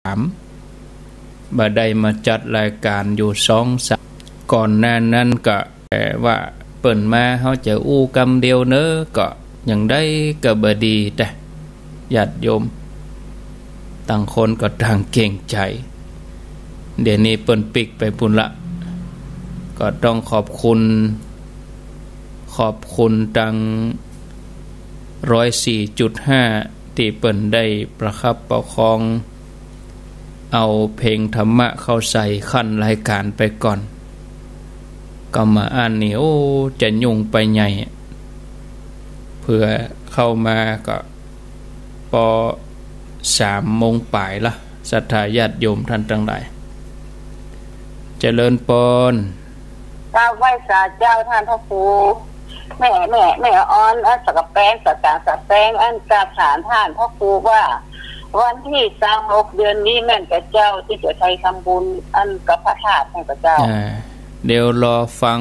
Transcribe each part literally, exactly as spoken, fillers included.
าม บ่ได้มาจัดรายก๋านอยู่สองสาม ก่อนหน้านั้นก็ แต่ว่าเปิ้นมาเฮาจะอู้กำเดียวเน้อ ก็อย่างใดก็บ่ดีแต๊ ญาติโยม ต่างคนก็ต่างเกรงใจ๋ เดี๋ยวนี้เปิ้นปิ๊กไปปู้นละ ก็ต้องขอบคุณ ขอบคุณตัง ร้อยสี่จุดห้า ตี้เปิ้นได้ประคับประคอง เอาเพลงธรรมะเข้าใส่ขั้นรายก๋านไปก่อน ก็มาอั้นนี่ โอ้ จะยุ่งไปใหญ่ เผื่อเข้ามาก็ปอสามโมงป๋ายละ ศรัทธาญาติโยมท่านตังหลาย เจริญปอน กราบไหว้สาเจ้าต้านพระครู แม่ แม่ แม่ออน อันสะกะแปง สะกางสะแปง อันกราบถามต้านพระครูว่า วันตี้ซาวหกเดือนนี้แม่นก่อเจ้า ตี้จะไปทำบุญอันกับพระธาตุแม่นก่อเจ้า อ่า เดี๋ยวรอฟัง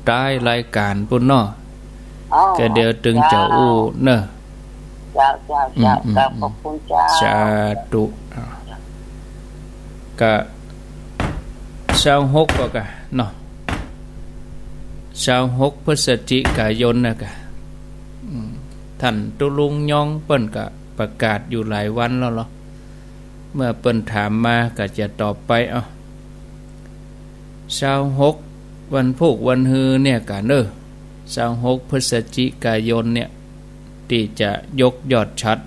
ต๊ายรายก๋านปู้นเนาะ อ๋อ ก็เดี๋ยวตึงจะอู้เนาะ เจ้า เจ้า เจ้า อืม อืม เจ้า ขอบคุณเจ้า สาธุ อ่า ก็ซาวหกก็กะเนาะ ซาวหกพฤศจิกายนนะกะ อืม ต้านตุ๊ลุงยองเปิ้นก็ประกาศอยู่หลายวันแล้วเหรอ เมื่อเปิ้นถามมาก็จะตอบไป เอ้า ซาวหก วันพูกวันฮือเนี่ยกะเน้อ ซาวหกพฤศจิกายนเนี่ย ตี้จะยกยอดฉัตร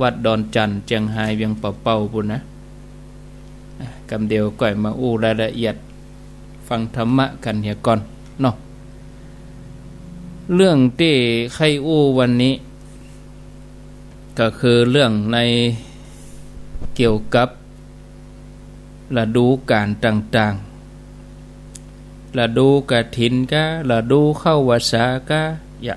วัดดอนจั่น เจียงฮายเวียงป่าเป้าปู้นนะ อ่ะ กำเดียวก่อยมาอู้รายละเอียด ฟังธรรมะกั๋นเหียก่อนเนาะ เรื่องตี้ใค่อู้วันนี้ ก็คือเรื่องในเกี่ยวกับฤดูก๋าลต่างๆ ฤดูกฐินกา ฤดูเข้าพรรษากา อย่า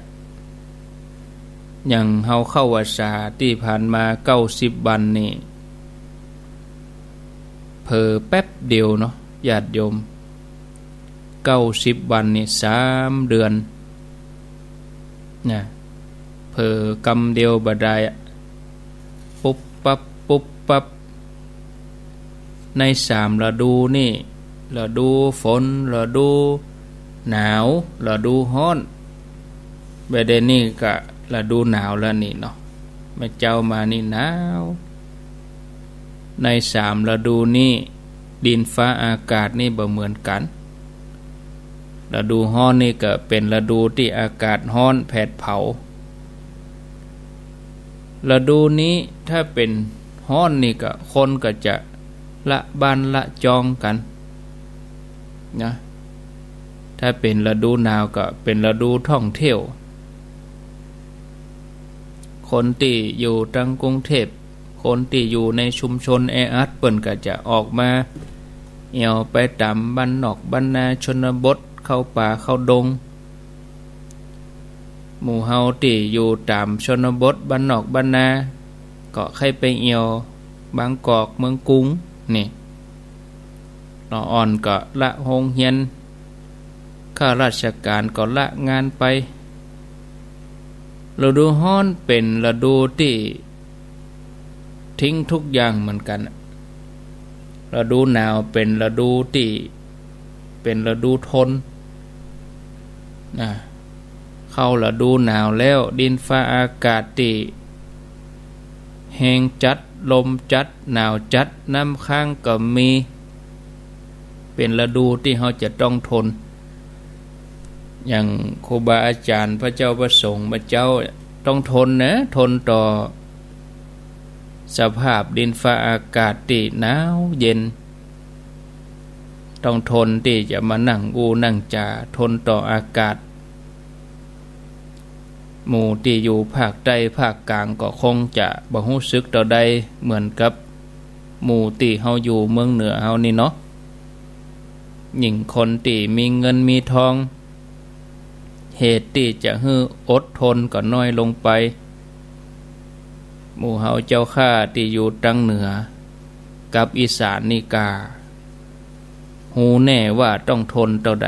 อย่างเฮาเข้าพรรษาตี้ผ่านมาเก้าสิบวันนี่ เผลอแป๊บเดียวเนาะ ญาติโยม เก้าสิบวันนี่สามเดือนนะ เผลอกำเดียวบ่ดายอะ ปุ๊บปั๊บ ปุ๊บปั๊บ ในสามฤดูนี่ ฤดูฝน ฤดูหนาว ฤดูฮ้อน บ่าเดี่ยวนี้ก็ฤดูหนาวแล้วนี่เนาะ เมื่อเจ๊ามานี่หนาว ในสามฤดูนี่ ดินฟ้าอากาศนี่บ่เหมือนกั๋น ฤดูฮ้อนนี่ก็เป๋นฤดูตี้อากาศฮ้อนแผดเผา ฤดูนี้ถ้าเป๋นฮ้อนนี่ก็คนก็จะละบ้านละจองกั๋นนะ ถ้าเป๋นฤดูหนาวก็เป๋นฤดูท่องเที่ยว คนตี้อยู่ตังกรุงเทพฯ คนตี้อยู่ในชุมชนแออัดเปิ้นก็จะออกมาเอี่ยวไปต๋ามบ้านนอกบ้านนาชนบท เข้าป่าเข้าดง หมู่เฮาตี้อยู่ต๋ามชนบทบ้านนอกบ้านนา ก็ใค่ไปเอี่ยวบางกอกเมืองกรุงนี่ ละอ่อนก็ละโฮงเฮียน ข้าราชก๋านก็ละงานไป ฤดูฮ้อนเป๋นฤดูตี้ทิ้งทุกอย่างเหมือนกั๋น ฤดูหนาวเป๋นฤดูตี้ เป๋นฤดูทนนะ เข้าฤดูหนาวแล้ว ดินฟ้าอากาศตี้แฮงจั๊ด ลมจั๊ด หนาวจั๊ด น้ำค้างก็มี เป๋นฤดูตี้เฮาจะต้องทน อย่างครูบาอาจ๋ารย์ พระเจ้าพระสงฆ์ พระเจ้าต้องทนนะ ทนต่อสภาพดินฟ้าอากาศตี้หนาวเย็น ต้องทนตี้จะมานั่งอู้นั่งจ๋า ทนต่ออากาศ หมู่ตี้อยู่ภาคใต้ภาคกลางก็คงจะบ่ฮู้สึกเต้าใดเหมือนกับหมู่ตี้เฮาอยู่เมืองเหนือเฮานี่เนาะ ยิ่งคนตี้มีเงินมีทอง เหตุตี้จะหื้ออดทนก็น้อยลงไป หมู่เฮาเจ้าข้าตี้อยู่ตังเหนือกับอีสานนี่กา ฮู้แน่ว่าต้องทนเต้าใด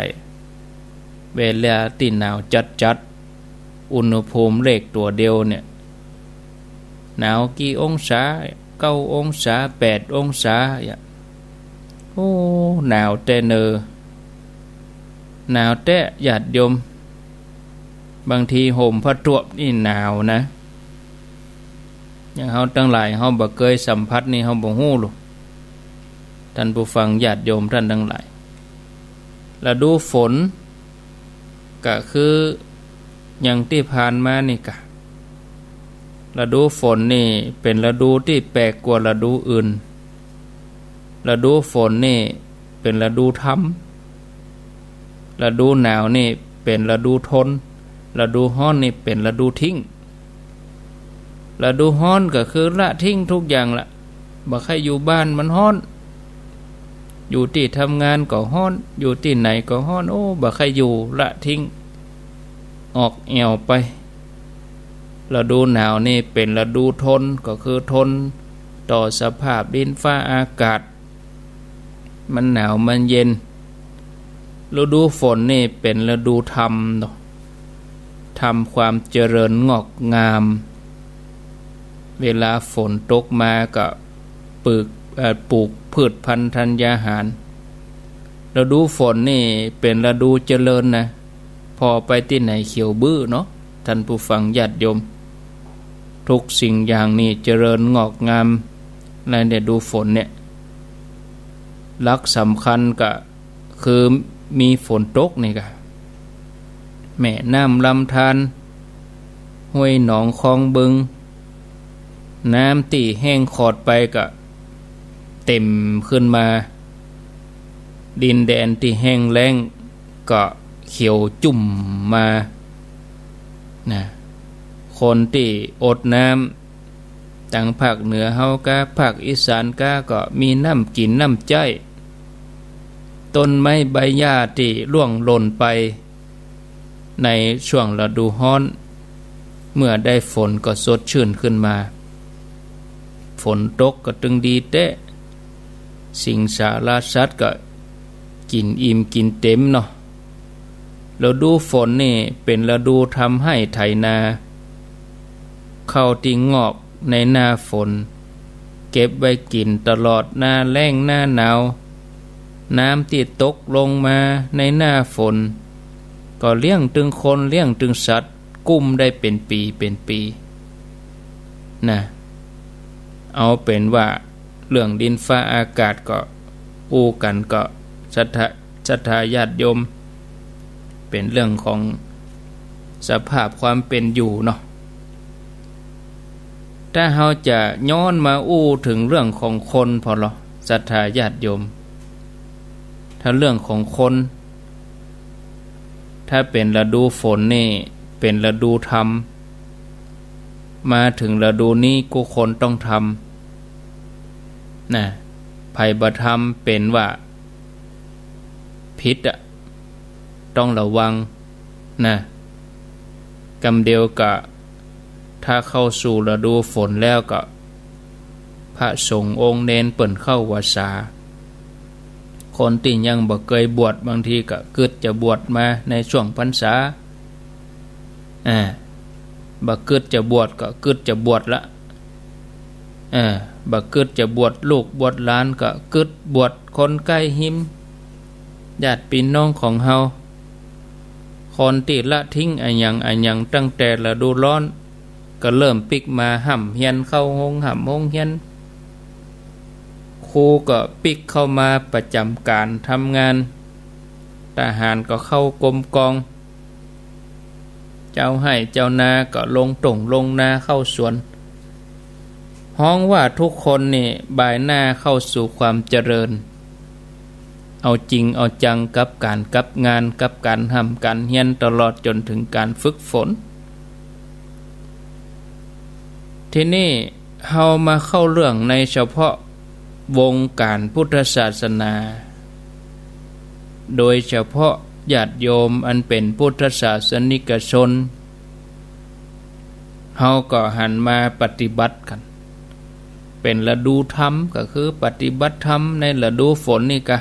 เวลาตี้หนาวจั๊ดๆ อุณหภูมิเลขตั๋วเดียวเนี่ย หนาวกี่องศา เก้าองศา แปดองศา โอ้ หนาวแต๊เน่อ หนาวแต๊ญาติโยม บางทีห่มผ้าตวบนี่หนาวนะ อย่างเฮาตังหลาย เฮาบ่เกยสัมผัสนี่ เฮาบ่ฮู้หรอก ท่านผู้ฟังญาติโยมท่านตังหลาย ฤดูฝน ก็คืออย่างตี้ผ่านมานี่กะ ฤดูฝนนี่เป๋นฤดูตี้แปลกกว่าฤดูอื่น ฤดูฝนนี่เป๋นฤดูธรรม ฤดูหนาวนี่เป๋นฤดูทน ฤดูฮ้อนนี่เป๋นฤดูทิ้ง ฤดูฮ้อนก็คือละทิ้งทุกอย่างละ บ่ใค่อยู่บ้านมันฮ้อน อยู่ตี้ทำงานก็ฮ้อน อยู่ตี้ไหนก็ฮ้อน โอ้ บ่ใค่อยู่ ละทิ้ง ออกแอ่วไป ฤดูหนาวนี่เป๋นฤดูทน ก็คือทนต่อสภาพดินฟ้าอากาศ มันหนาวมันเย็น ฤดูฝนนี่เป๋นฤดูธรรมเนาะ ธรรมความเจริญงอกงาม เวลาฝนตกมาก็ปลูก เอ่อ ปลูกพืชพันธุ์ธัญญาหาร ฤดูฝนนี่เป๋นฤดูเจริญนะ ผ่อไปตี้ไหนเขียวบื้อเนาะ ท่านผู้ฟังญาติโยม ทุกสิ่งอย่างนี่เจริญงอกงาม ในฤดูฝนเนี่ย หลักสำคัญก็คือมีฝนตกนี่กะ แม่น้ำลำธาร ห้วยหนองคลองบึง น้ำตี้แห้งขอดไปก็เต็มขึ้นมา ดินแดนตี้แห้งแล้งก็เขียวจุ่มมา นะ คนตี้อดน้ำ ตังภาคเหนือเฮากา ภาคอีสานกา ก็มีน้ำกิ๋นน้ำใจ๊ ต้นไม้ใบหญ้าตี้ร่วงหล่นไปในช่วงฤดูฮ้อน เมื่อได้ฝนก็สดชื่นขึ้นมา ฝนตกก็ตึงดีแต๊ สิงสาราสัตว์ก็กิ๋นอิ่มกิ๋นเต็มเนาะ ฤดูฝนนี่เป๋นฤดูทำไฮ่ไถนา ข้าวตี้งอกในหน้าฝน เก็บไว้กิ๋นตลอดหน้าแล้งหน้าหนาว น้ำตี้ตกลงมาในหน้าฝน ก็เลี้ยงตึงคนเลี้ยงตึงสัตว์ กุ้มได้เป๋นปี๋เป๋นปี๋ นะ เอาเป๋นว่าเรื่องดินฟ้าอากาศก็อู้กั๋นก็ศรัทธา ศรัทธาญาติโยม เป๋นเรื่องของสภาพความเป๋นอยู่เนาะ ถ้าเฮาจะย้อนมาอู้เถิงเรื่องของคนผ่อลอ ศรัทธาญาติโยม ถ้าเรื่องของคน ถ้าเป๋นฤดูฝนนี่เป๋นฤดูธรรม มาเถิงฤดูนี้กู้คนต้องทำ นะ ใผบ่ทำเป๋นว่าผิดอะ ต้องระวัง นะ กำเดียวกะ ถ้าเข้าสู่ฤดูฝนแล้วก็ พระสงฆ์องค์เณรเปิ้นเข้าพรรษา คนตี้ยังบ่เกยบวชบางทีก็กึ๊ดจะบวชมาในช่วงพรรษา อ่า บ่กึ๊ดจะบวชก็กึ๊ดจะบวชละ อ่า บ่กึ๊ดจะบวชลูกบวชหลานก็กึ๊ดบวชคนใก้ฮิม ญาติปี้น้องของเฮา คนตี้ละทิ้งอะหยังอะหยังตั้งแต่ฤดูร้อน ก็เริ่มปิ๊กมาฮ่ำเฮียน เข้าโฮงฮ่ำโฮงเฮียน ครูก็ปิ๊กเข้ามาประจ๋ำก๋านทำงาน ทหารก็เข้ากรมกอง เจ้าไฮ่เจ้านาก็ลงต้งลงนาเข้าสวน ฮ้องว่าทุกคนนี่บ่ายหน้าเข้าสู่ความเจริญ เอาจริงเอาจังกับก๋านกับงาน กับก๋านฮ่ำก๋านเฮียน ตลอดจ๋นเถิงก๋านฝึกฝน ทีนี้เฮามาเข้าเรื่องในเฉพาะวงก๋านพุทธศาสนา โดยเฉพาะญาติโยมอันเป๋นพุทธศาสนิกชน เฮาก็หันมาปฏิบัติกั๋น เป๋นฤดูธรรม ก็คือปฏิบัติธรรมในฤดูฝนนี่กะ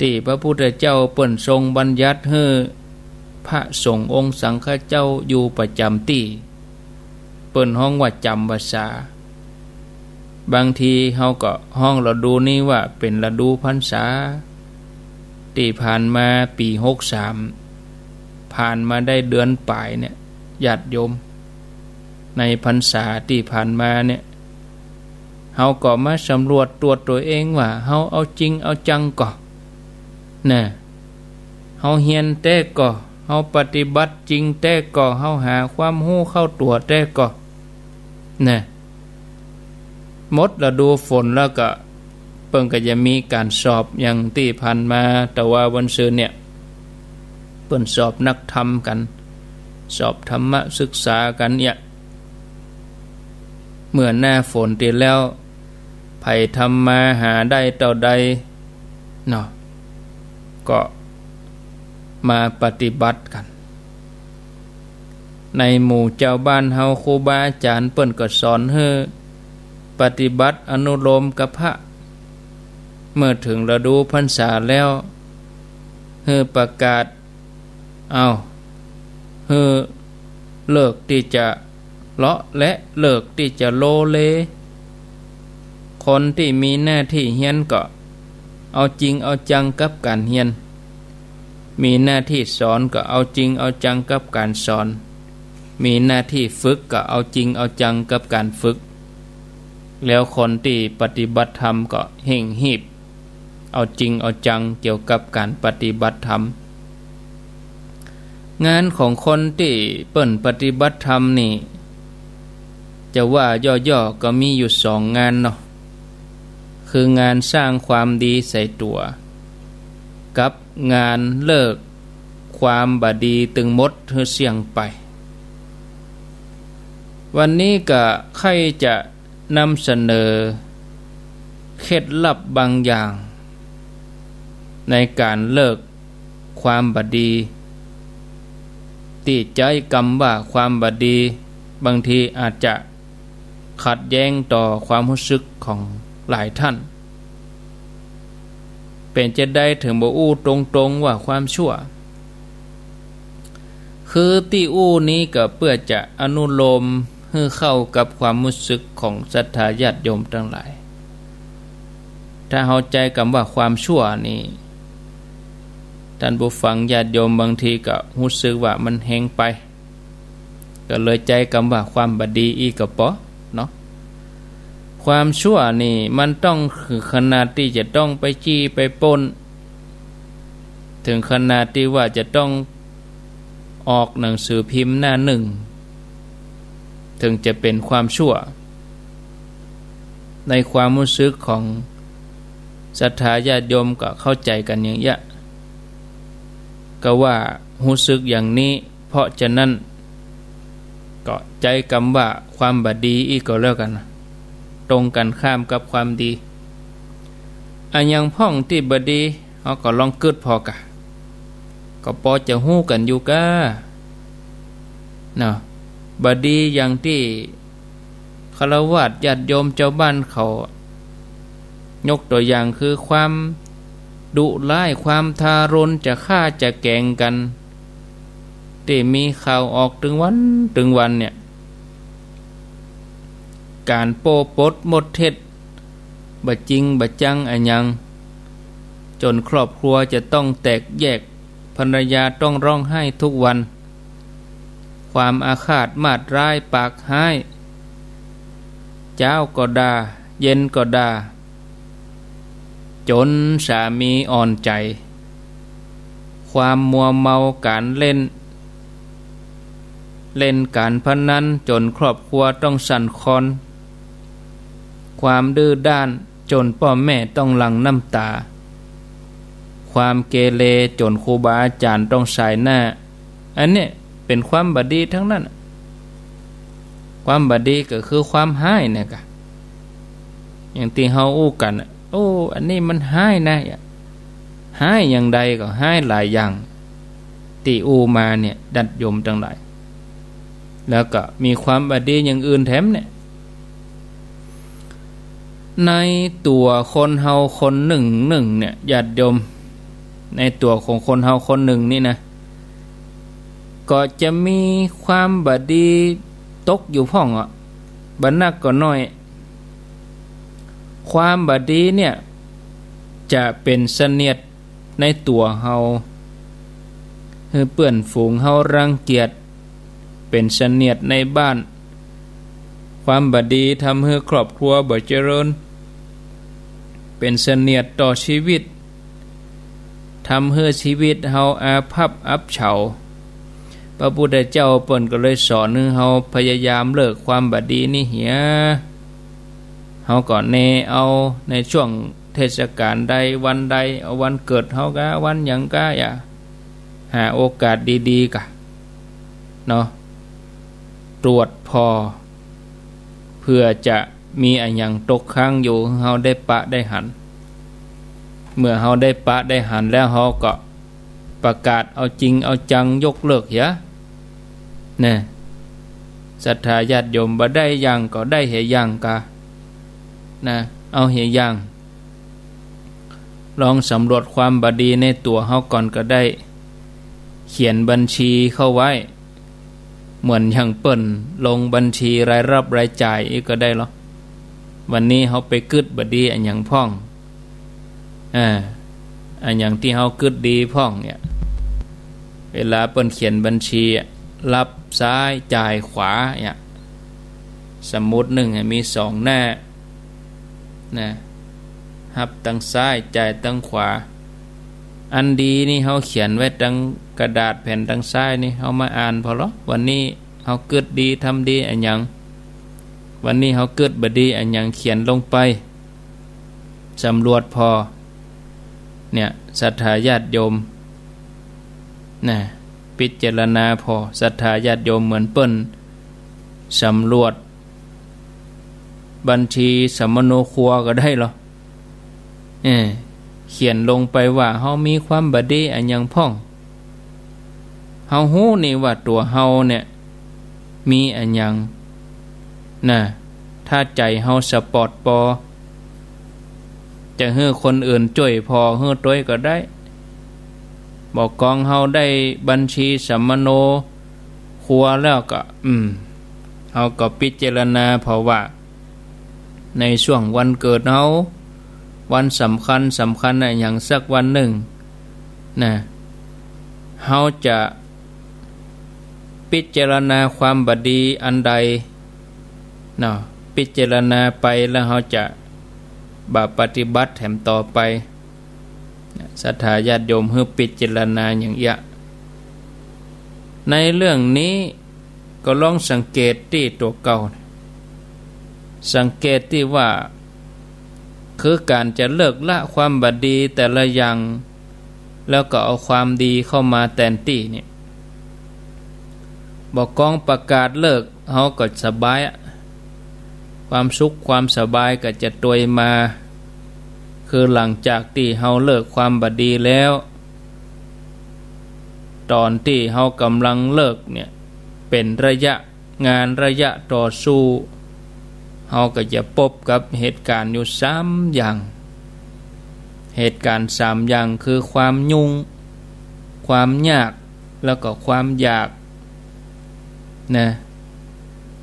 ตี้พระพุทธเจ้าเปิ้นทรงบัญญัติหื้อพระสงฆ์องค์สังฆเจ้าอยู่ประจ๋ำตี้ ปิ้นฮ้องว่าจ๋ำพรรษา บางทีเฮาก็ฮ้องฤดูนี้ว่าเป๋นฤดูพรรษา ตี้ผ่านมาปี๋หกสาม ผ่านมาได้เดือนป๋ายเนี่ย ญาติโยม ในพรรษาตี้ผ่านมาเนี่ย เฮาก็มาสำรวจตรวจตั๋วเองว่า เฮาเอาจริงเอาจังก่อ นะ เฮาเฮียนแต๊ก่อ เฮาปฏิบัติจริงแต๊ก่อ เฮาหาความฮู้เข้าตั๋วแต๊ก่อ นะ หมดฤดูฝนแล้วก็ เปิ้นก็จะมีก๋านสอบอย่างตี้ผ่านมา ตะวาวันซืนเนี่ย เปิ้นสอบนักธรรมกั๋น สอบธรรมศึกษากั๋นเนี่ย เมื่อหน้าฝนตี้แล้ว ใผทำมาหาได้เต้าใดเนาะ ก็มาปฏิบัติกั๋น ในหมู่จาวบ้านเฮา ครูบาอาจ๋ารย์เปิ้นก็สอนหื้อปฏิบัติอนุโลมกับพระ เมื่อเถิงฤดูพรรษาแล้ว หื้อประกาศ เอา หื้อเลิกตี้จะเลาะและเลิกตี้จะโลเล คนตี้มีหน้าตี้เฮียนก็เอาจริงเอาจังกับก๋านเฮียน มีหน้าตี้สอนก็เอาจริงเอาจังกับก๋านสอน มีหน้าตี้ฝึกก็เอาจริงเอาจังกับก๋านฝึก แล้วคนตี้ปฏิบัติธรรมก็เฮ่งฮีบ เอาจริงเอาจังเกี่ยวกับก๋านปฏิบัติธรรม งานของคนตี้เปิ้นปฏิบัติธรรมนี่ จะว่าย่อๆ ก็มีอยู่สองงานเนาะ คืองานสร้างความดีใส่ตั๋ว กับงานเลิกความบ่ดีตึงหมดหื้อเสี้ยงไป วันนี้ก็ใค่จะ นำเสนอเคล็ดลับบางอย่าง ในก๋านเลิกความบ่ดี ตี้ใจ๊กำว่าความบ่ดี บางทีอาจจะขัดแย้งต่อความฮู้สึกของหลายต้าน เป๋นจาใดเถิงบ่อู้ตรงๆ ว่าความชั่ว คือตี้อู้นี้ก็เปื้อจะอนุโลมหื้อเข้ากับความฮู้สึกของศรัทธาญาติโยมตังหลาย ถ้าเฮาใจ๊กำว่าความชั่วนี่ ต้านผู้ฟังญาติโยมบางทีก็ฮู้สึกว่ามันแฮงไป ก็เลยใจ๊กำว่าความบ่ดีอี้ก็ปอเนาะ ความชั่วนี่มันต้องเถิงขนาดตี้จะต้องไปจี้ไปปล้น เถิงขนาดตี้ว่าจะต้องออกหนังสือพิมพ์หน้าหนึ่ง เถิงจะเป๋นความชั่ว ในความฮู้สึกของศรัทธาญาติโยมก็เข้าใจ๋กั๋นอย่างเอี้ย ก็ว่าฮู้สึกอย่างนี้ เพราะฉะนั้น ก็ใจ๊กำว่าความบ่ดีอี้ก็แล้วกั๋นนะ ตรงกั๋นข้ามกับความดี อะหยังพ่องตี้บ่ดี เฮาก็ลองกึ๊ดผ่อก่ะ ก็ปอจะฮู้กั๋นอยู่ก้า เนาะ บ่ดีอย่างตี้ ฆราวาสญาติโยมจาวบ้านเขา ยกตั๋วอย่างคือความดุร้าย ความทารุณ จะฆ่าจะแก๋งกั๋น ตี้มีข่าวออกตึงวันตึงวันเนี่ย ก๋านโป๊ปดมดเท็จ บ่จริงบ่จั้งอะหยัง จ๋นครอบครัวจะต้องแตกแยก ภรรยาต้องฮ้องไห้ทุกวัน ความอาฆาตมาดร้ายปากฮ้าย เจ๊าก็ด่า เย็นก็ด่า จ๋นสามีอ่อนใจ๋ ความมัวเมาก๋านเล่น เล่นก๋านพนันจ๋นครอบครัวต้องสั่นคลอน ความดื้อด้านจ๋นป้อแม่ต้องหลั่งน้ำต๋า ความเกเรจ๋นครูบาอาจ๋ารย์ต้องสายหน้า อันเนี้ยเป๋นความบ่ดีตังนั้น ความบ่ดีก็คือความฮ้ายเนี่ยก่ะ อย่างตี้เฮาอู้กั๋นน่ะ โอ้ อันนี้มันฮ้ายนะ ฮ้ายอย่างใดก็ฮ้ายหลายอย่าง ตี้อู้มาเนี่ย ญาติโยมตังหลาย แล้วก็มีความบ่ดีอย่างอื่นแถมเนี่ย ในตั๋วคนเฮาคนนึ่งนึ่งเนี่ย ญาติโยม ในตั๋วของคนเฮาคนนึ่งนี่นะ ก็จะมีความบ่ดี ตกอยู่พ่องอะ บ่นักก็น้อย ความบ่ดีเนี่ย จะเป๋นเสนียดในตั๋วเฮา หื้อเปื้อนฝูงเฮารังเกียจ เป๋นเสนียดในบ้าน ความบ่ดีทำหื้อครอบครัวบ่เจริญ เป๋นเสนียดต่อชีวิต ทำหื้อชีวิตเฮาอาภัพอับเฉา พระพุทธเจ้าเปิ้นก็เลยสอนหื้อเฮาพยายามเลิกความบ่ดีนี้เหีย เฮาก็แนเอาในช่วงเทศกาลใดวันใด เอาวันเกิดเฮากา วันหยังกา อย่า หาโอกาสดีๆ กา เนาะ ตรวจผ่อ เผื่อจะมีอะหยังตกค้างอยู่ เฮาได้ปะได้หัน เมื่อเฮาได้ปะได้หันแล้ว เฮาก็ประกาศเอาจริงเอาจังยกเลิกเหีย นะ ศรัทธาญาติโยม บ่ได้อย่างก็ได้เหียอย่างกา นะ เอาเหียอย่าง ลองสำรวจความบ่ดีในตั๋วเฮาก่อนก็ได้ เขียนบัญชีเข้าไว้ เหมือนอย่างเปิ้นลงบัญชีรายรับรายจ่ายอี้ก็ได้ลอ วันนี้เฮาไปกึ๊ดบ่ดีอะหยังพ่อง อ่า อะหยังตี้เฮากึ๊ดดีพ่องเนี่ย เวลาเปิ้นเขียนบัญชีอะ รับซ้ายจ่ายขวาเนี่ย สมุดนึ่งอะมีสองหน้า นะ ฮับตังซ้ายจ่ายตังขวา อันดีนี่เฮาเขียนไว้ตังกระดาษแผ่นตังซ้ายนี่ เฮามาอ่านผ่อลอ วันนี้เฮากึ๊ดดีทำดีอะหยัง วันนี้เฮากึ๊ดบ่ดีอะหยัง เขียนลงไป สำรวจผ่อ เนี่ย ศรัทธาญาติโยม นะ พิจารณาผ่อ ศรัทธาญาติโยม เหมือนเปิ้นสำรวจบัญชีสัมมโนครัวก็ได้ลอ เออ เขียนลงไปว่าเฮามีความบ่ดีอะหยังพ่อง เฮาฮู้นี่ว่าตั๋วเฮาเนี่ย มีอะหยัง นะ ถ้าใจ๋เฮาสปอร์ตปอ จะหื้อคนอื่นจ้วยผ่อหื้อตวยก็ได้ บ่กองเฮาได้บัญชีสัมมโนครัวแล้วก็ อืม เฮาก็พิจารณาผ่อว่า ในช่วงวันเกิดเฮา วันสำคัญสำคัญอะหยังสักวันนึ่ง นะ เฮาจะพิจารณาความบ่ดีอันใด เนาะ พิจารณาไปแล้วเฮาจะบ่ปฏิบัติแถมต่อไป ศรัทธาญาติโยม หื้อพิจารณาอย่างเอี้ย ในเรื่องนี้ก็ลองสังเกตตี้ตั๋วเก่า สังเกตตี้ว่า คือก๋านจะเลิกละความบ่ดีแต่ละอย่าง แล้วก็เอาความดีเข้ามาแตนตี้เนี่ย บ่กองประกาศเลิก เฮาก็สบายอะ ความสุขความสบายก็จะตวยมา คือหลังจากตี้เฮาเลิกความบ่ดีแล้ว ต๋อนตี้เฮากำลังเลิกเนี่ย เป๋นระยะงานระยะต่อสู้ เฮาก็จะปบกับเหตุก๋ารณ์อยู่สามอย่าง เหตุก๋ารณ์สามอย่างคือความยุ่ง ความยาก แล้วก็ความอยาก นะ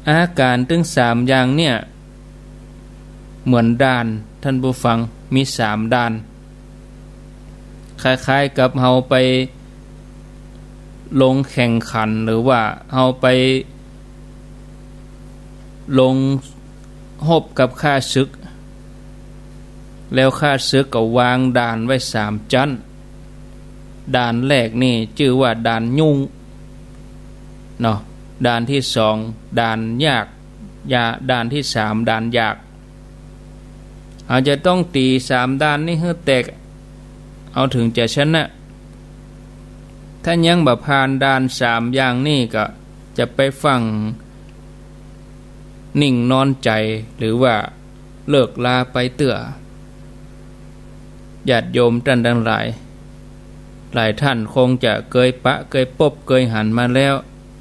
อาก๋ารณ์ตึงสามอย่างเนี่ย เหมือนด่าน ท่านผู้ฟัง มีสามด่าน คล้ายๆ กับเฮาไปลงแข่งขัน หรือว่าเฮาไปลงฮบกับข้าศึก แล้วข้าศึกก็วางด่านไว้สามจั้น ด่านแรกนี่จื้อว่าด่านยุ่ง เนาะ ด่านตี้สองด่านยาก ยา ด่านตี้สามด่านอยาก เฮาจะต้องตี๋สามด่านนี้หื้อแตก เฮาเถิงจะชนะ ถ้ายังบ่ผ่านด่านสามอย่างนี้ก็จะไปฟั่งนิ่งนอนใจ๋ หรือว่าเลิกลาไปเตื้อ ญาติโยมต้านตังหลาย หลายต้านคงจะเกยปะ เกยปบ เกยหันมาแล้ว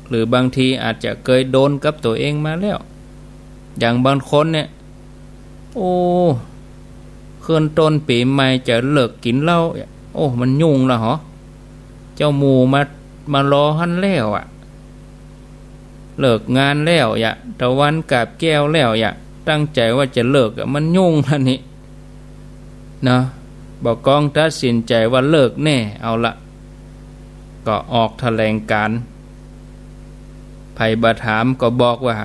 หรือบางทีอาจจะเกยโดนกับตั๋วเองมาแล้ว อย่างบางคนเนี่ย โอ้ ขึ้นต้นปี๋ใหม่จะเลิกกิ๋นเหล้า โอ้ มันยุ่งละหอ เจ้าหมู่มา มารอหั้นแล้วอะ เลิกงานแล้วยะ ตะวันกาบแก้วแล้วยะ ตั้งใจ๋ว่าจะเลิกอะ มันยุ่งละนี่ เนาะ บ่ากองตัดสินใจ๋ว่าเลิกแน่ เอาละ ก็ออกแถลงการณ์ ใผบ่ถามก็บอกว่า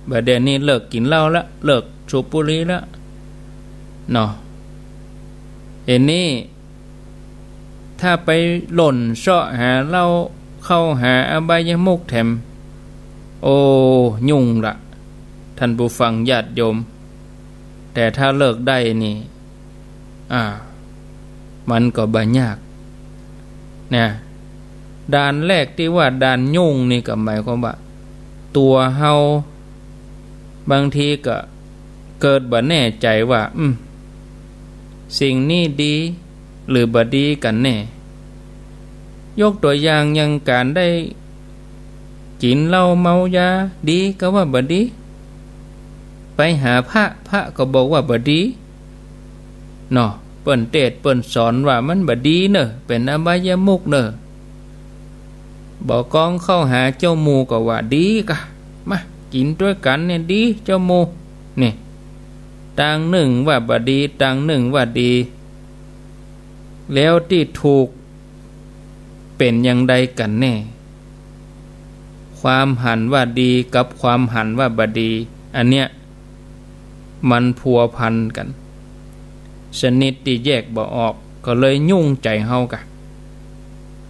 บ่าเดี่ยวนี้เลิกกิ๋นเหล้าละ เลิกสูบบุหรี่ละ เนาะ เดี๋ยวนี้ ถ้าไปหล่นเซาะหาเหล้า เข้าหาอบายมุขแถม โอ้ ยุ่งละ ท่านผู้ฟังญาติโยม แต่ถ้าเลิกได้นี่ อ่า มันก็บ่ยาก นะ ด่านแรกตี้ว่าด่านยุ่งนี่ก็หมายความว่า ตั๋วเฮา บางทีก็เกิดบ่แน่ใจ๋ว่า อืม สิ่งนี้ดีหรือบ่ดีกั๋นแน่ ยกตั๋วอย่าง อย่างก๋านได้กิ๋นเหล้าเมายา ดีก็ว่าบ่ดี ไปหาพระ พระก็บอกว่าบ่ดี เนาะ เปิ้นเตสน์เปิ้นสอนว่ามันบ่ดีเน่อ เป๋นอบายมุขเน่อ บ่ากองเข้าหาเจ้าหมู่ก็ว่าดีกะ มากิ๋นตวยกั๋นเนี่ยดีเจ้าหมู่ นี่ ตังนึ่งว่าบ่ดี ตังนึ่งว่าดี แล้วตี้ถูกเป๋นอย่างใดกั๋นแน่ ความหันว่าดีกับความหันว่าบ่ดี อันเนี้ย มันพัวพันกั๋น ชนิดตี้แยกบ่ออก ก็เลยยุ่งใจ๋เฮากะ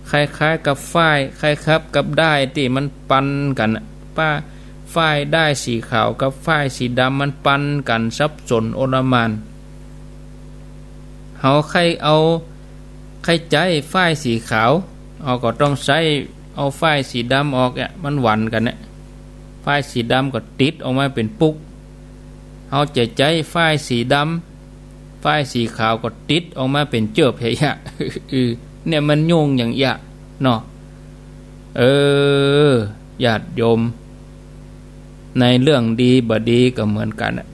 คล้ายๆ กับฝ้าย คล้ายๆ กับด้ายตี้มันปันกั๋นน่ะ ป้า ฝ้ายด้ายสีขาวกับฝ้ายสีดำมันปันกั๋นสับสนโอลหม่าน เฮาใค่เอา ใค่ใจ๊ฝ้ายสีขาว เฮาก็ต้องใส้เอาฝ้ายสีดำออกเนี่ย มันหวั่นกั๋นเนี่ย ฝ้ายสีดำก็ติดออกมาเป๋นปุ๊ก เฮาจะใจ๊ฝ้ายสีดำ ฝ้ายสีขาวก็ติดออกมาเป๋นเจิบเหียะ เออ เนี่ยมันยุ่งอย่างเอี้ยะ เนาะ เออ ญาติโยม ในเรื่องดีบ่ดีก็เหมือนกั๋นน่ะ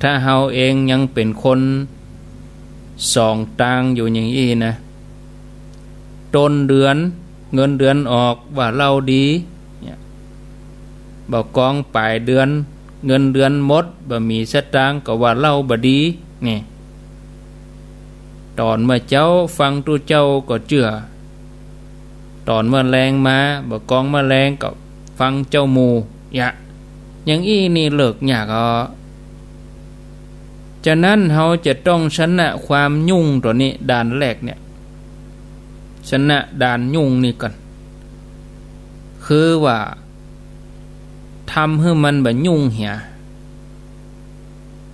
ถ้าเฮาเองยังเป๋นคนสองตางอยู่อย่างอี้นะ ต้นเดือนเงินเดือนออกว่าเหล้าดี เนี่ย บ่ากองป๋ายเดือนเงินเดือนหมด บ่มีสตางค์ก็ว่าเหล้าบ่ดี นี่ ต๋อนเมื่อเจ๊าฟังตุ๊เจ้าก็เจื้อ ต๋อนเมื่อแลงมา บ่ากองเมื่อแลงก็ฟังเจ้าหมู่ เหียะ อย่างอี้นี่เลิกยากอ่ะ ฉะนั้นเฮาจะต้องชนะความยุ่งตั๋วนี้ ด่านแรกเนี่ย ชนะด่านยุ่งนี่ก่อน คือว่า ทำหื้อมันบ่ยุ่งเหีย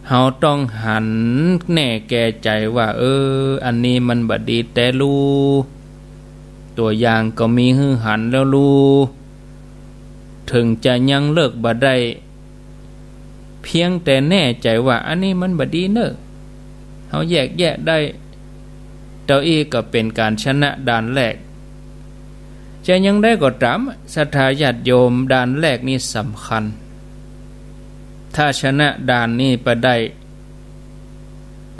เฮาต้องหันแน่แก่ใจ๋ว่า เออ อันนี้มันบ่ดีแต๊ลู่ ตั๋วอย่างก็มีหื้อหันแล้วลู่ เถิงจะยังเลิกบ่ได้ เพียงแต่แน่ใจ๋ว่าอันนี้มันบ่ดีเน่อ เฮาแยกแยะได้ เต้าอี้ก็เป๋นก๋านชนะด่านแรก จะอย่างใดก็ต๋าม ศรัทธาญาติโยม ด่านแรกนี่สำคัญ ถ้าชนะด่านนี้ไปได้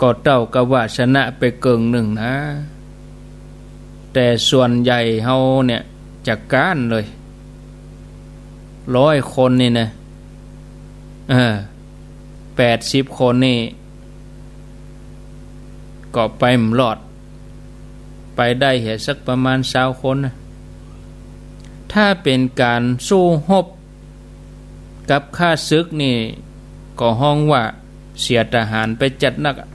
ก็เต้ากับว่าชนะไปเกิ่งนึ่งนะ แต่ส่วนใหญ่เฮาเนี่ยจะก๊านเลย ร้อยคนนี่นะ เออ แปดสิบคนนี่ ก็ไปบ่รอด ไปได้เหียสักประมาณซาวคนนะ ถ้าเป๋นก๋านสู้ฮบกับข้าศึกนี่ ก็ฮ้องว่าเสียทหารไปจัดนักอะ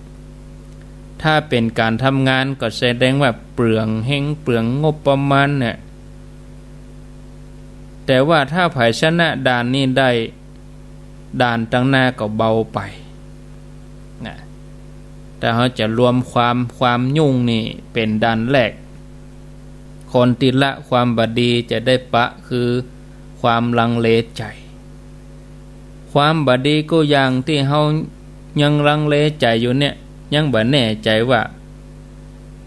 ถ้าเป๋นก๋านทำงานก็แสดงว่าเปลืองเฮงเปลืองงบประมาณเนี่ย แต่ว่าถ้าใผชนะด่านนี้ได้ ด่านตังหน้าก็เบาไปนะ ถ้าเฮาจะรวมความ ความยุ่งนี่เป๋นด่านแรก คนตี้ละความบ่ดีจะได้ปะ คือความลังเลใจ๋ ความบ่ดีกู้อย่างตี้เฮายังลังเลใจ๋อยู่เนี่ย ยังบ่แน่ใจ๋ว่า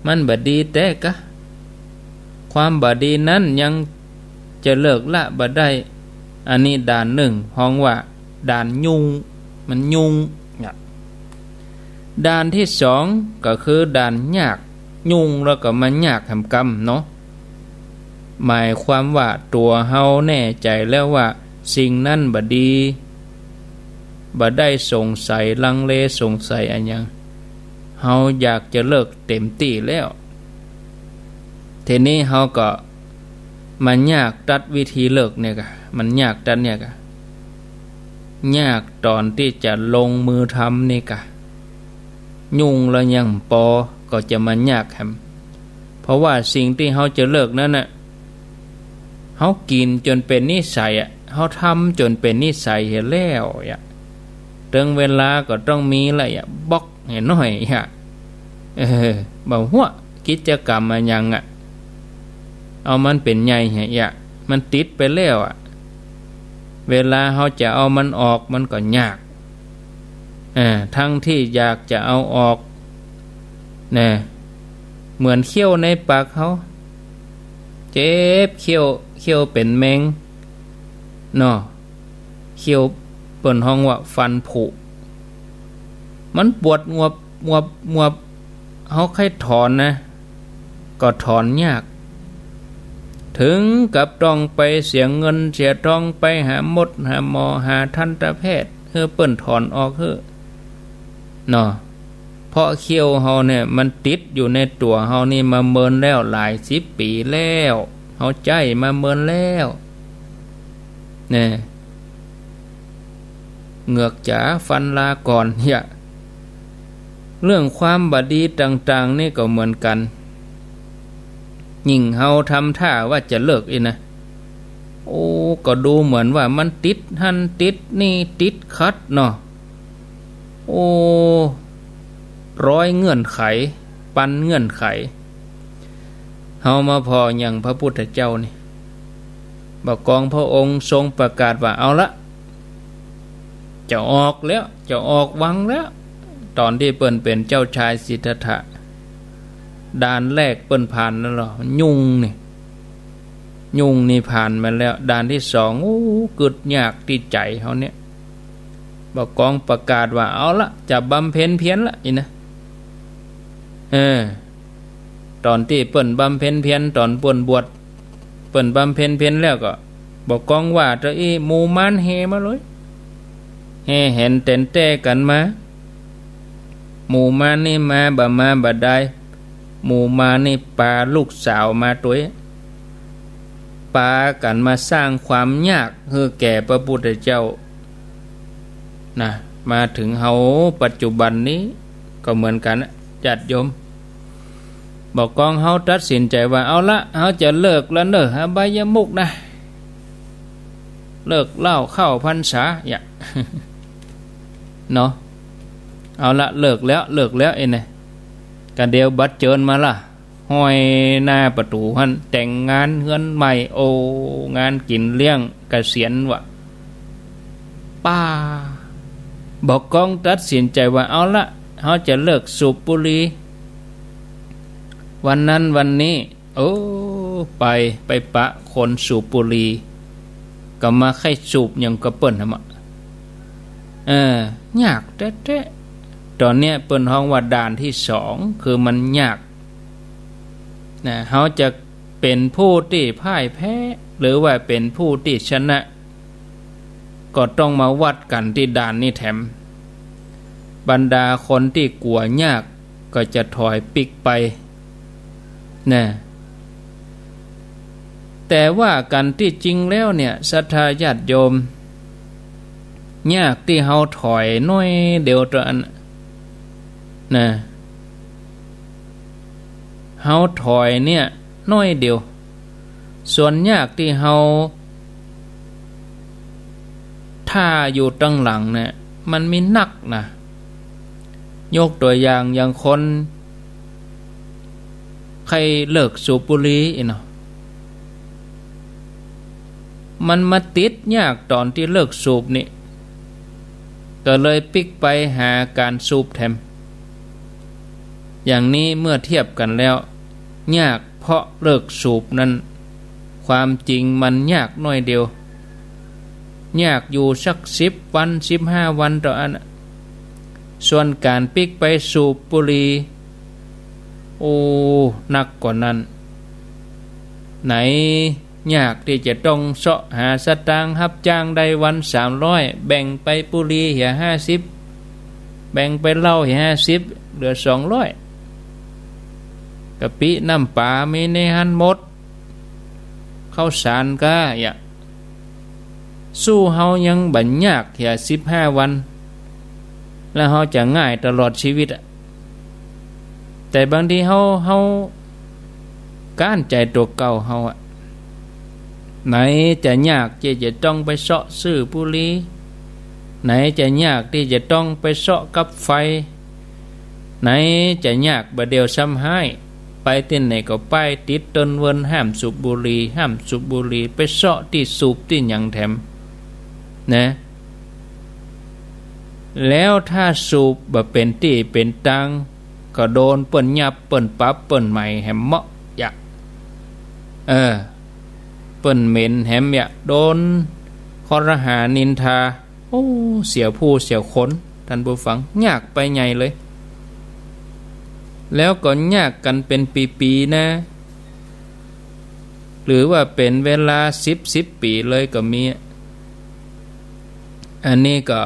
มันบ่ดีแต๊กะ ความบ่ดีนั้นยังจะเลิกละบ่ได้ อันนี้ด่านนึ่งฮ้องว่าด่านยุ่ง มันยุ่งเนี่ย ด่านตี้สองก็คือด่านยาก ยุ่งแล้วก็มายากแหมกำเนาะ หมายความว่าตั๋วเฮาแน่ใจ๋แล้วว่าสิ่งนั้นบ่ดี บ่ได้สงสัยลังเลสงสัยอะหยัง เฮาอยากจะเลิกเต๋มตี้แล้ว ทีนี้เฮาก็มายากตั๊ดวิธีเลิกเนี่ยกา มันยากตั๊ดเนี่ยกา ยากต๋อนตี้จะลงมือทำนี่กา ยุ่งแล้วยังปอ ก็จะมายากแหม เพราะว่าสิ่งตี้เฮาจะเลิกนั้นน่ะ เฮากิ๋นจ๋นเป๋นนิสัยอะ เฮาทำจ๋นเป๋นนิสัยเหียแล้วอะ เถิงเวลาก็ต้องมีละอะ บล็อกเหียหน้อยอะ เออ บ่หัวกิจกรรมอะหยังอะ เอามันเป๋นใหญ่เหียอะ มันติดไปแล้วอะ เวลาเฮาจะเอามันออกมันก็ยาก อ่า ทั้งตี้อยากจะเอาออก นะ เหมือนเขี้ยวในปากเฮา เจ็บเขี้ยว เขี้ยวเป๋นแมง เนาะ เขี้ยวเปิ้นฮ้องว่าฟันผุ มันปวดงวบ งวบ งวบ เฮาใค่ถอนนะ ก็ถอนยาก เถิงกับต้องไปเสียเงินเสียทองไปหาหมอ หาหมอ หาทันตแพทย์ หื้อเปิ้นถอนออกหื้อ เนาะ เพราะเขี้ยวเฮาเนี่ยมันติดอยู่ในตั๋วเฮานี่มาเมินแล้วหลายสิบปี๋แล้ว เฮาใจ๊มาเมินแล้ว แน่ เหงือกจ๋าฟันลาก่อนเหีย เรื่องความบ่ดีต่างๆ นี่ก็เหมือนกั๋น ยิ่งเฮาทำท่าว่าจะเลิกอี้นะ โอ้ ก็ดูเหมือนว่ามันติดหั้นติดนี่ติดขัดเนาะ โอ้ ร้อยเงื่อนไข ปันเงื่อนไข เฮามาผ่ออย่างพระพุทธเจ้านี่ บ่ากองพระองค์ทรงประกาศว่า เอาละ จะออกแล้ว จะออกวังแล้ว ต๋อนตี้เปิ้นเป๋นเจ้าชายสิทธัตถะ ด่านแรกเปิ้นผ่านแล้วเหรอ ยุ่งนี่ ยุ่งนี่ผ่านมาแล้ว ด่านตี้สอง โอ้ กึ๊ดยากตี้ใจ๋เฮาเนี่ย บ่ากองประกาศว่า เอาละ จะบำเพ็ญเพียรละ อี้นะ เออ ต๋อนตี้เปิ้นบำเพ็ญเพียร ต๋อนเปิ้นบวช เปิ้นบำเพ็ญเพียรแล้วก็ บ่ากองว่าเต้าอี้ หมู่มารแห่มาเลย แห่แหนแต๋นแต้กั๋นมา หมู่มารนี่มาบ่มาบ่ดาย หมู่มารนี่ปาลูกสาวมาตวย ปากั๋นมาสร้างความยากหื้อแก่พระพุทธเจ้า นะ มาเถิงเฮาปัจจุบันนี้ก็เหมือนกั๋นนะ ญาติโยม บ่ากองเฮาตัดสินใจ๋ว่า เอาละ เฮาจะเลิกแล้วเน่อ อบายมุขนะ เลิกเหล้าเข้าพรรษา อย่า เนาะ เอาละ เลิกแล้ว เลิกแล้ว เอ็นนะ กะเดี๋ยวบัตรเจิญมาละ ห้อยหน้าประตู๋หั้น แต่งงานเฮือนใหม่ โอ้ งานกิ๋นเลี้ยงเกษียณวะ ป้า บ่ากองตัดสินใจ๋ว่า เอาละ เฮาจะเลิกสูบบุหรี่ วันนั้นวันนี้ โอ้ ไป ไปปะคนสูบบุหรี่ ก็มาใค่สูบอย่างกับเปิ้นหั้นมะ เออ ยากแต๊ๆ ต๋อนเนี้ยเปิ้นฮ้องว่าด่านตี้สอง คือมันยาก นะ เฮาจะเป๋นผู้ตี้พ่ายแพ้ หรือว่าเป๋นผู้ตี้ชนะ ก็ต้องมาวัดกั๋นตี้ด่านนี้แถม บรรดาคนตี้กั๋วยากก็จะถอยปิ๊กไป นะ แต่ว่ากั๋นตี้จริงแล้วเนี่ย ศรัทธาญาติโยม ยากตี้เฮาถอยน้อยเดียวเต้าอั้น นะ เฮาถอยเนี่ยน้อยเดียว ส่วนยากตี้เฮา ถ้าอยู่ตังหลังเนี่ย มันมีนักนะ ยกตั๋วอย่าง อย่างคนใค่เลิกสูบบุหรี่อี้เนาะ มันมาติดยากต๋อนตี้เลิกสูบนี่ ก็เลยปิ๊กไปหาก๋านสูบแถม อย่างนี้เมื่อเทียบกั๋นแล้ว ยากเพราะเลิกสูบนั้น ความจริงมันยากน้อยเดียว ยากอยู่สักสิบวัน สิบห้าวันเต้าอั้น ส่วนก๋านปิ๊กไปสูบบุหรี่ โอ้ นักกว่านั้น ไหนยากตี้จะต้องเซาะหาสตางค์ ฮับจ้างได้วันสามร้อย แบ่งไปบุหรี่เหียห้าสิบ แบ่งไปเหล้าเหียห้าสิบ เหลือสองร้อย กะปิน้ำป๋ามีในหั้นหมด ข้าวสารก้า อย่า สู้เฮายังบ่ยากเหียสิบห้าวัน แล้วเฮาจะง่ายตลอดชีวิตอะ แต่บางทีเฮา เฮาก้านใจ๋ตั๋วเก่าเฮาอะ ไหนจะยากตี้จะต้องไปเซาะซื้อบุหรี่ ไหนจะยากตี้จะต้องไปเซาะกับไฟ ไหนจะยากบ่าเดี่ยวซ้ำฮ้าย ไปตี้ไหนก็ป้ายติดเตือนเวิน ห้ามสูบบุหรี่ ห้ามสูบบุหรี่ ไปเซาะตี้สูบตี้หยังแถม นะ แล้วถ้าสูบบ่เป๋นตี้เป๋นตาง ก็โดนเปิ้นยับ เปิ้นปรับ เปิ้นไหม้แหมเมาะ อย่า เออ เปิ้นเหม็นแหม อย่า โดนคอรหานินทา โอ้ เสียผู้เสียคน ต้านผู้ฟัง ยากไปใหญ่เลย แล้วก็ยากกั๋นเป๋นปี๋ๆ นะ หรือว่าเป๋นเวลาสิบ สิบปี๋เลยก็มีอะ อันนี้ก็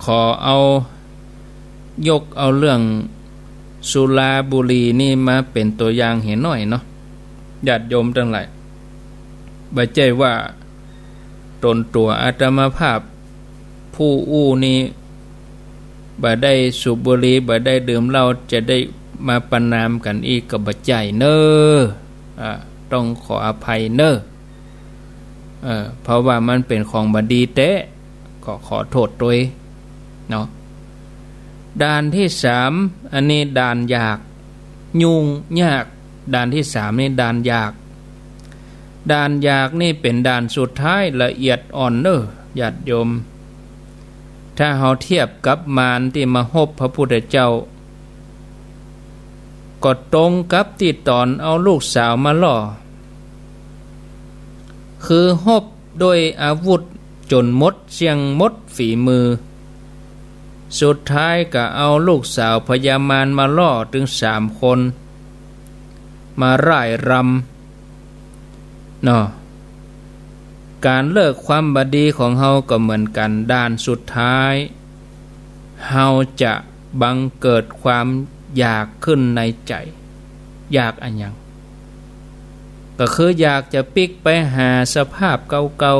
ขอเอา ยกเอาเรื่องสุราบุหรี่นี่มาเป๋นตั๋วอย่างเหียหน้อยเนาะ ญาติโยมตังหลาย บ่ใจ้ว่าต๋นตั๋วอาตมาภาพผู้อู้นี่ บ่ได้สูบบุหรี่ บ่ได้ดื่มเหล้า จะได้มาประณามกั๋นอี้ก็บ่ใจ้เน่อ อ่า ต้องขออภัยเน่อ เออ เพราะว่ามันเป๋นของบ่ดีแต๊ ก็ขอโต้ษตวยเนาะ ด่านตี้สาม อันนี้ด่านยาก ยุ่งยาก ด่านตี้สามนี่ด่านยาก ด่านยากนี่เป๋นด่านสุดท้าย ละเอียดอ่อนเน่อ ญาติโยม ถ้าเฮาเทียบกับมารตี้มาฮบพระพุทธเจ้า ก็ตรงกับตี้ต๋อนเอาลูกสาวมาล่อ คือฮบด้วยอาวุธจ๋นหมดเสี้ยงหมดฝีมือ สุดท้ายก็เอาลูกสาวพญามารมาล่อตึงสามคน มาร่ายรำ เนาะ ก๋านเลิกความบ่ดีของเฮาก็เหมือนกั๋น ด่านสุดท้าย เฮาจะบังเกิดความอยากขึ้นในใจ๋ อยากอะหยัง ก็คืออยากจะปิ๊กไปหาสภาพเก่า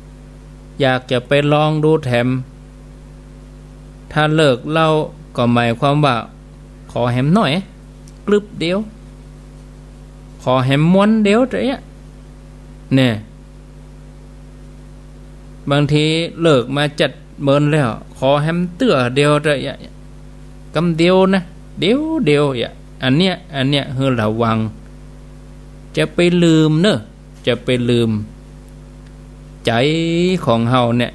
ๆ อยากจะไปลองดูแถม ถ้าเลิกเหล้าก็หมายความว่า ขอแหมหน้อย กลึบเดียว ขอแหมม้วนเดียวเต๊อะ เนี่ย บางทีเลิกมาจัดเมินแล้ว ขอแหมเตื้อเดียวเต๊อะ กำเดียวนะ เดียวเดียว อันเนี้ย อันเนี้ยหื้อระวัง จะไปลืมเน่อ จะไปลืม ใจ๋ของเฮาเนี่ย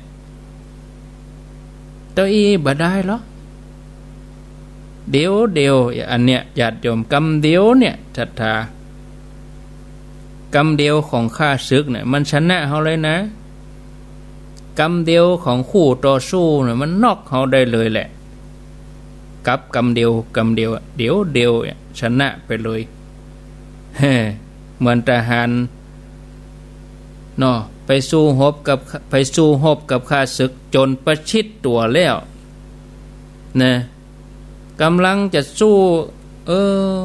เต้าอี้บ่ได้หรอก เดียวเดียว อันเนี้ย ญาติโยม กำเดียวเนี่ย ศรัทธา กำเดียวของข้าศึกเนี่ย มันชนะเฮาเลยนะ กำเดียวของคู่ต่อสู้เนี่ย มันน็อกเฮาได้เลยแหละ กับกำเดียว กำเดียวอะ เดียวเดียวเนี่ย ชนะไปเลย เฮ้ เหมือนทหารเนาะ ไปสู้ฮบกับ ไปสู้ฮบกับข้าศึกจ๋นประชิดตั๋วแล้ว นะ ก๋ำลังจะสู้ เออ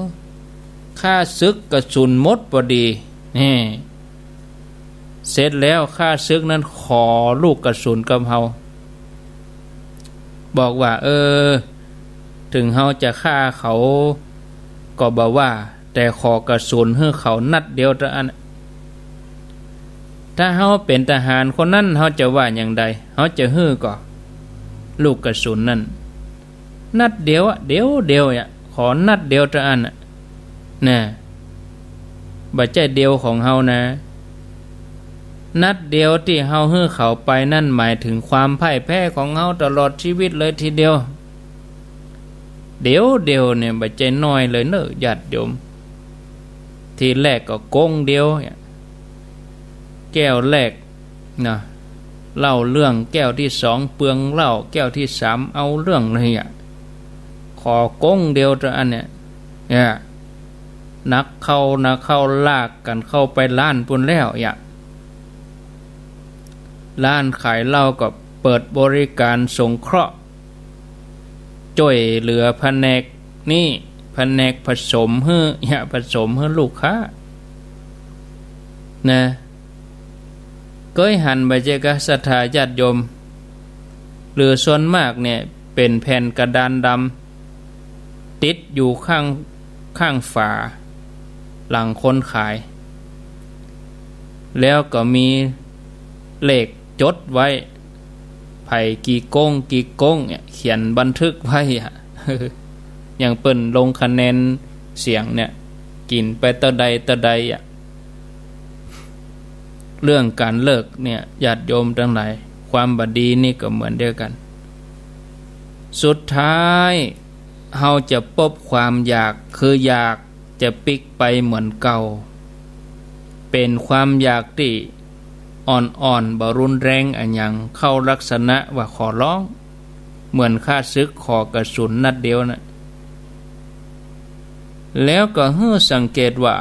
ข้าศึกกระสุนหมดปอดี นี่ เสร็จแล้วข้าศึกนั้นขอลูกกระสุนกับเฮา บอกว่า เออ เถิงเฮาจะฆ่าเขาก็บ่ว่า แต่ขอกระสุนหื้อเขานัดเดียวเต้าอั้น ถ้าเฮาเป๋นทหารคนนั้น เฮาจะว่าอย่างใด เฮาจะหื้อก่อ ลูกกระสุนนั้น นัดเดียวอะ เดียวเดียวอะ ขอนัดเดียวเต้าอั้นอะ นะ บ่ใจ้เดียวของเฮานะ นัดเดียวตี้เฮาหื้อเขาไปนั้นหมายเถิงความพ่ายแพ้ของเฮาตลอดชีวิตเลยทีเดียว เดียวเดียวเนี่ยบ่ใจ้น้อยเลยเน่อญาติโยม ทีแรกก็ก๊งเดียวเนี่ย แก้วแรกนะ เหล้าเรื่อง แก้วตี้สองเปืองเหล้า แก้วตี้สามเอาเรื่องเลยอะ ขอก๊งเดียวเต้าอั้นเนี่ย เนี่ย หนักเข้า หนักเข้า ลากกั๋นเข้าไปร้านปู้นแล้วยะ ร้านขายเหล้าก็เปิดบริการสงเคราะห์ จ้วยเหลือแผนกนี้ แผนกผสมหื้อ ยะ ผสมหื้อลูกค้า นะ เกยหันบ่าเจ๊าก่ะ ศรัทธาญาติโยม หรือส่วนมากเนี่ย เป๋นแผ่นกระดานดำ ติดอยู่ข้าง ข้างฝาหลังคนขาย แล้วก็มีเลขจดไว้ ใผกี่ก๊งกี่ก๊งเนี่ย เขียนบันทึกไว้อะ อย่างเปิ้นลงคะแนนเสียงเนี่ย กิ๋นไปเต้าใดเต้าใดอะ เรื่องก๋านเลิกเนี่ย ญาติโยมตังหลาย ความบ่ดีนี่ก็เหมือนเดียวกั๋น สุดท้าย เฮาจะปบความอยาก คืออยากจะปิ๊กไปเหมือนเก่า เป๋นความอยากตี้อ่อนๆ บ่รุนแรงอะหยัง เข้าลักษณะว่าขอร้อง เหมือนข้าศึกขอกระสุนนัดเดียวน่ะ แล้วก็หื้อสังเกตว่า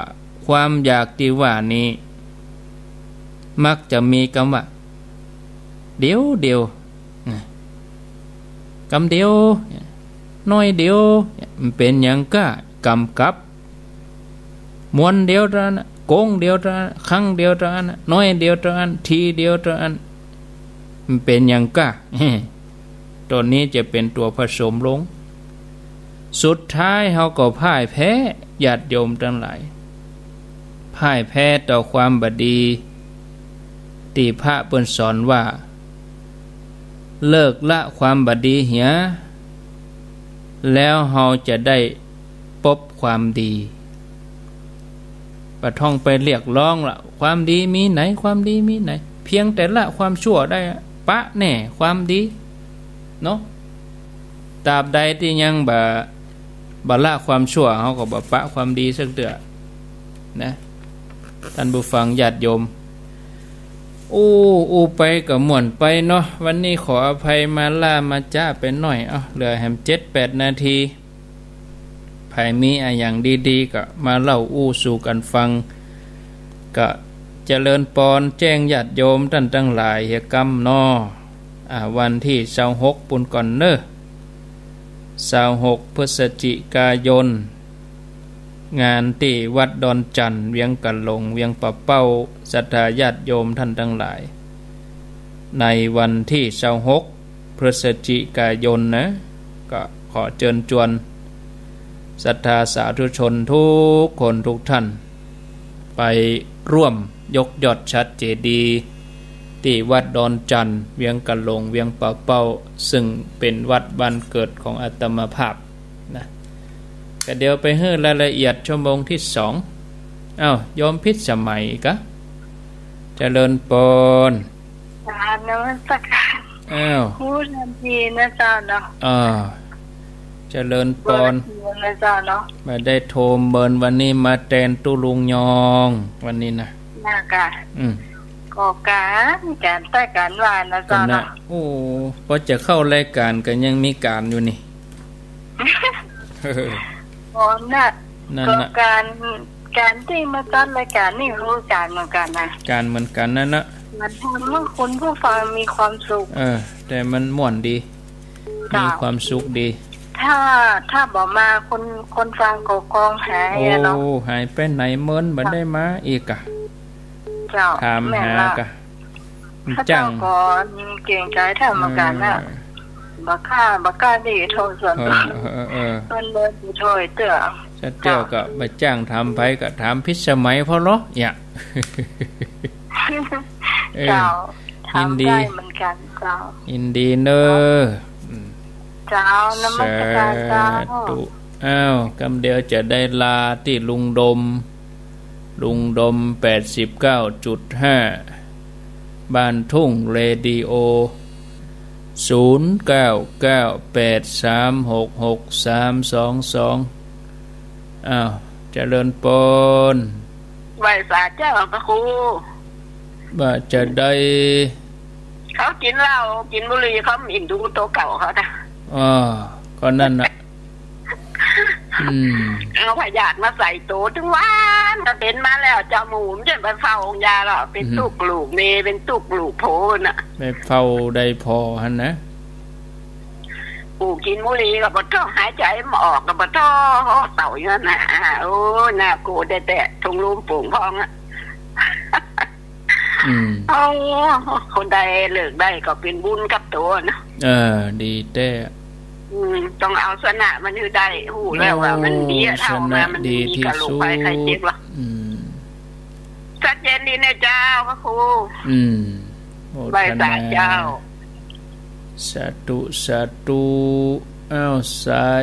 ความอยากตี้ว่านี้ มักจะมีกำว่า เดี๋ยวเดียว นะ กำเดียว น้อยเดียว มันเป๋นหยังก้า กำกับ มวนเดียวเต้านั้นน่ะ ก๊งเดียวเต้านั้นน่ะ ครั้งเดียวเต้านั้นน่ะ น้อยเดียวเต้านั้น ทีเดียวเต้านั้น มันเป๋นหยังก้า ตัวนี้จะเป๋นตั๋วผสมลง สุดท้ายเฮาก็พ่ายแพ้ ญาติโยมตังหลาย พ่ายแพ้ต่อความบ่ดี ตี้พระเปิ้นสอนว่า เลิกละความบ่ดีเหีย แล้วเฮาจะได้ปบความดี บ่ต้องไปเรียกร้องละ ความดีมีไหน ความดีมีไหน เพียงแต่ละความชั่วได้ ปะแน่ความดี เนาะ ตราบใดตี้ยังบ่ บ่ละความชั่ว เฮาก็บ่ปะความดีสักเตื้อ นะ ท่านผู้ฟังญาติโยม อู้ อู้ไปก็ม่วนไปเนาะ วันนี้ขออภัยมาล่ามาจ๊าไปหน้อย เอ้า เหลือแหมเจ็ดแปดนาที ใผมีอะหยังดีๆ ก็มาเล่าอู้สู่กั๋นฟัง ก็เจริญปอนแจ้งญาติโยมต้านตังหลายเหียกำเนาะ อ่า วันตี้ซาวหกปู้นก่อนเนาะ ซาวหกพฤศจิกายน งานตี้วัดดอนจั่น เวียงก๋ะหลง เวียงป่าเป้า ศรัทธาญาติโยมต้านตังหลาย ในวันตี้ซาวหกพฤศจิกายนนะ ก็ขอเจิญจวนศรัทธาสาธุชนทุกคนทุกท่าน ไปร่วมยกยอดฉัตรเจดีย์ตี้วัดดอนจั่น เวียงก๋ะหลง เวียงป่าเป้า ซึ่งเป๋นวัดบ้านเกิดของอาตมาภาพนะ ก็เดี๋ยวไปหื้อรายละเอียดชั่วโมงตี้สอง อ้าว โยมพิสมัยกะ เจริญปอน กราบนมัสการ อ้าว อู้ ทันทีนะเจ้าเนาะ อ่า เจริญปอน เปิดเสียงนะเจ้าเนาะ บ่ได้โทรเมิน วันนี้มาแตนตุ๊ลุงยอง วันนี้นะ น่ากะ อืม ก็ก๋าน ก๋านใต้ก๋านว่านะเจ้าเนาะ โอ้ พอจะเข้ารายก๋านก็ยังมีก๋านอยู่นี่ อ๋อ น่ะ นั่นน่ะ ก็ก๋าน ก๋านตี้มาจัดรายก๋านนี่คือก๋านเหมือนกั๋นนะ ก๋านเหมือนกั๋นนั่นน่ะ มันทำหื้อคนผู้ฟังมีความสุข เออ แต่มันม่วนดี เจ้า มีความสุขดี ถ้า ถ้าบ่มาคน คนฟังก็กองหายอะเนาะ โอ้ หายไปไหนเมิน บ่ได้มาอีกอะ เจ้า ถามหา แม่นละ กะ ข้าเจ้า จ้าง ก็เกรงใจ๋ธรรมกาลนะ เออ บ่กล้า บ่กล้าตี้โทรส่วนตั๋ว เออ เออ เออ เปิ้นเลยบ่โทรเตื้อ จะเตื้อ เจ้า ก็บ่จ้างถามใผ ก็ถามพิสมัยพ่อเลาะ เนี่ย เออ เจ้า ยินดี ถามได้เหมือนกั๋นเจ้า ยินดีเนาะ อืม เจ้า นมัสการเจ้า สาธุ อ้าว กำเดียวจะได้ลาตี้ลุงดม ลุงดม แปดสิบเก้าจุดห้า บ้านทุ่งเรดิโอ ศูนย์เก้าเก้าแปดสามหกหกสามสองสอง อ้าว เจริญปอน ไหว้สาเจ้าพระครู ว่าจะได้ เขากิ๋นเหล้ากิ๋นบุหรี่ เขาหมิ่นดูตั๋วเก่าเขานะ อ๋อ ก็นั่นน่ะ อืม เอาพยาธิมาใส่โตตึงวัน ก็เป๋นมาแล้วเจ้า หมู่มันจะไปเฝ้าองค์ยาแล้ว เป๋นตุ๊กลูกเมย์ เป๋นตุ๊กลูกโผน่ะ ไปเฝ้าได้ผ่อหั้นนะ ปู่กิ๋นบุหรี่ก็บ่ท้อ หายใจ๋บ่ออกก็บ่ท้อ เต้าอยู่หั้นน่ะ โอ้ น่ากลัวแต๊ๆ ถุงลมโป่งพองอะ อืม โอ้ คนใดเลิกได้ก็เป๋นบุญกับโตเนาะ เออ ดีแต๊ อืม ต้องเอาสนะมันหื้อได้ ฮู้แล้วว่ามันเยียะเท่า สนะ มัน ดี มี ตี้ กับโรค สุด ภัยไข้เจ็บหรอก อืม ชัดเจนดีนะเจ้า พระครู อืม โมทนา ไหว้สาเจ้า สาธุ สาธุ อ้าว สาย